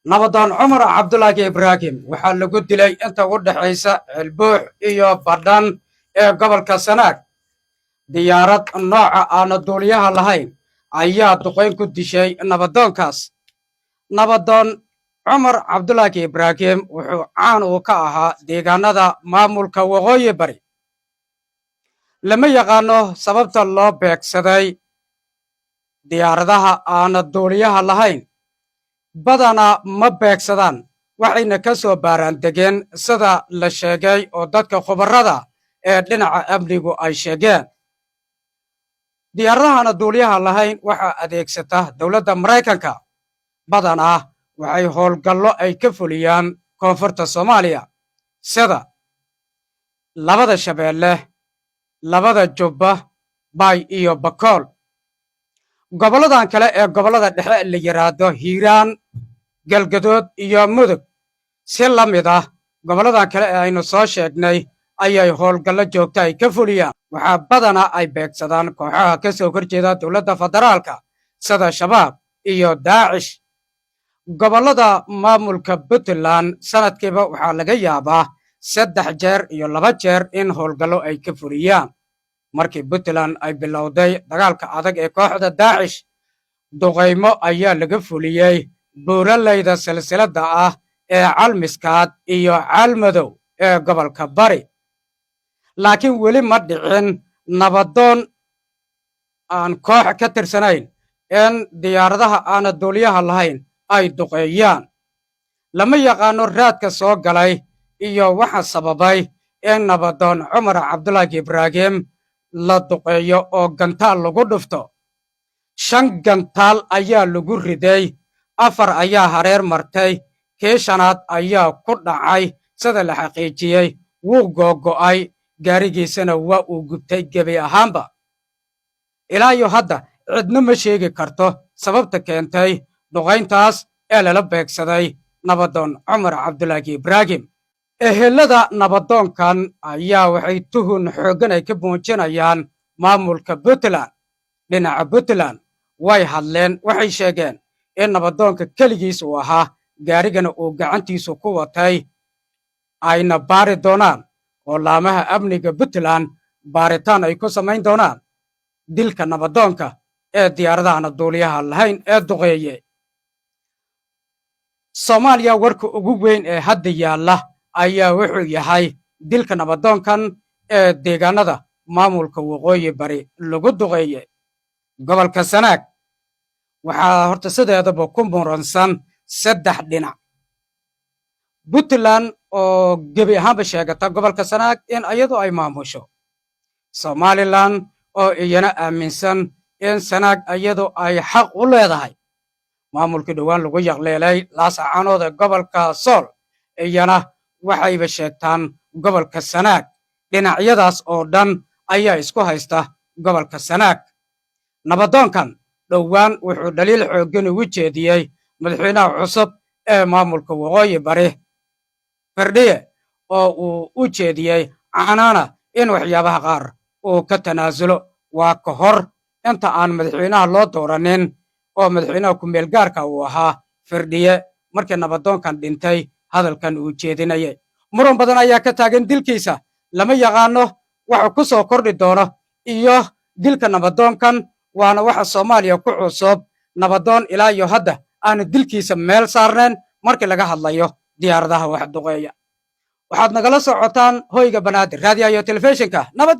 Nabadoon Cumar Cabdulaahi Ibraahim waxaa lagu dilay inta u dhexaysa Ceelbuux iyo Badhan ee gobolka Sanaag. Diyaarad nooca aana duuliyaha lahayn ayaa duqayn ku dishay nabadoonkaas. Nabadoon Cumar Cabdulaahi Ibraahim wuxuu caan uu ka ahaa deegaanada maamulka Waqooyi Bari. Lama yaqaano sababta loo beegsaday. Diyaaradaha aana duuliyaha lahayn badanaa ma beegsadaan, waxayna ka soo baaraan degeen, sida la sheegay oo dadka khubarada ee dhinaca amnigu ay sheegeen, diyaaradahana duuliyaha lahayn waxaa adeegsata dowladda Maraykanka. Badanaa waxay howlgallo ay ka fuliyaan koonfurta Soomaaliya, sida labada Shabeelle, labada Jubba, Bay iyo Bakool. Gobolladan kale ee gobollada dhexe la yidhaahdo, Hiiraan, Galgadood iyo Mudug, si la mid ah gobolladan kale ee aynu soo sheegnay ayay howlgallo joogta ay ka fuliyaan. Waxaa badanaa ay beegsadaan kooxaha ka soo horjeeda dowladda federaalka, sida Shabaab iyo Daacish. Gobollada maamulka Puntland sanadkiiba waxaa laga yaabaa 3 jeer iyo 2 jeer in howlgallo ay ka fuliyaan. Markii Puntland ay bilowday dagaalka adag ee kooxda Daacish, duqaymo ayaa laga fuliyey buuralayda silsiladda ah ee Calmiskaad iyo Calmadow ee gobolka Bari, laakiin weli ma dhicin nabadoon aan koox ka tirsanayn in diyaaradaha aana duuliyaha lahayn ay duqeeyaan. Lama yaqaano raadka soo galay iyo waxa sababay in nabadoon Cumar Cabdulaahi Ibraahim la duqeeyo oo gantaal lagu dhufto. Shan gantaal ayaa lagu riday, afar ayaa hareer martay, kii shanaad ayaa ku dhacay. Sida la xaqiijiyey, wuu googo'ay, gaarigiisana waa uu gubtay gebi ahaanba. Ilaa iyo hadda cidna ma sheegi karto sababta keentay duqayntaas ee lala beegsaday nabadoon Cumar Cabdulaahi Ibraahim. Ehelada nabadoonkan ayaa waxay tuhun xooggan ay ka muujinayaan maamulka Puntland. Dhinaca Puntland way hadleen, waxay sheegeen in nabadoonka keligiis uu ahaa, gaarigana uu gacantiisu ku watay, ayna baari doonaan oo laamaha amniga Puntland baaritaan ay ku samayn doonaan dilka nabadoonka ee diyaaradahana duuliyaha lahayn ee duqeeye. Soomaaliya warka ugu weyn ee hadda yaalla ayaa wuxuu yahay dilka nabadoonkan ee deegaanada maamulka Waqooyi Bari lagu duqeeye. Gobolka Sanaag waxaa horta sideedaba ku muransan saddex dhinac: Puntland oo gebi ahaanba sheegata gobolka Sanaag in iyadu ay maamusho, Somaliland oo iyana aaminsan in Sanaag iyadu ay xaq u leedahay, maamulkii dhowaan lagu yaqleelay Laascaanood ee gobolka Sool iyana waxayba sheegtaan gobolka Sanaag. Dhinacyadaas oo dhan ayaa isku haysta gobolka Sanaag. Nabadoonkan dhowaan wuxuu dhaliil xooggan ugu jeediyey madaxweynaha cusub ee maamulka Waqooyi Bari, Firdhiye, oo uu u jeediyey canaana in waxyaabaha qaar uu ka tanaasulo. Waa ka hor inta aan madaxweynaha loo dooranin oo madaxweynaha ku-meel gaarka uu ahaa Firdhiye markii nabadoonkan dhintay hadalkan uu jeedinayay. Muran badan ayaa ka taagan dilkiisa. Lama yaqaano waxa ku soo kordhi doono iyo dilka nabadoonkan, waana waxa Soomaaliya ku cusub, nabadoon ilaa iyo hadda aanu dilkiisa meel saarnayn markii laga hadlayo diyaaradaha wax duqeeya. Waxaad nagala socotaan Hoyga Banaadir Raadiyo iyo Telefishinka. Nabad.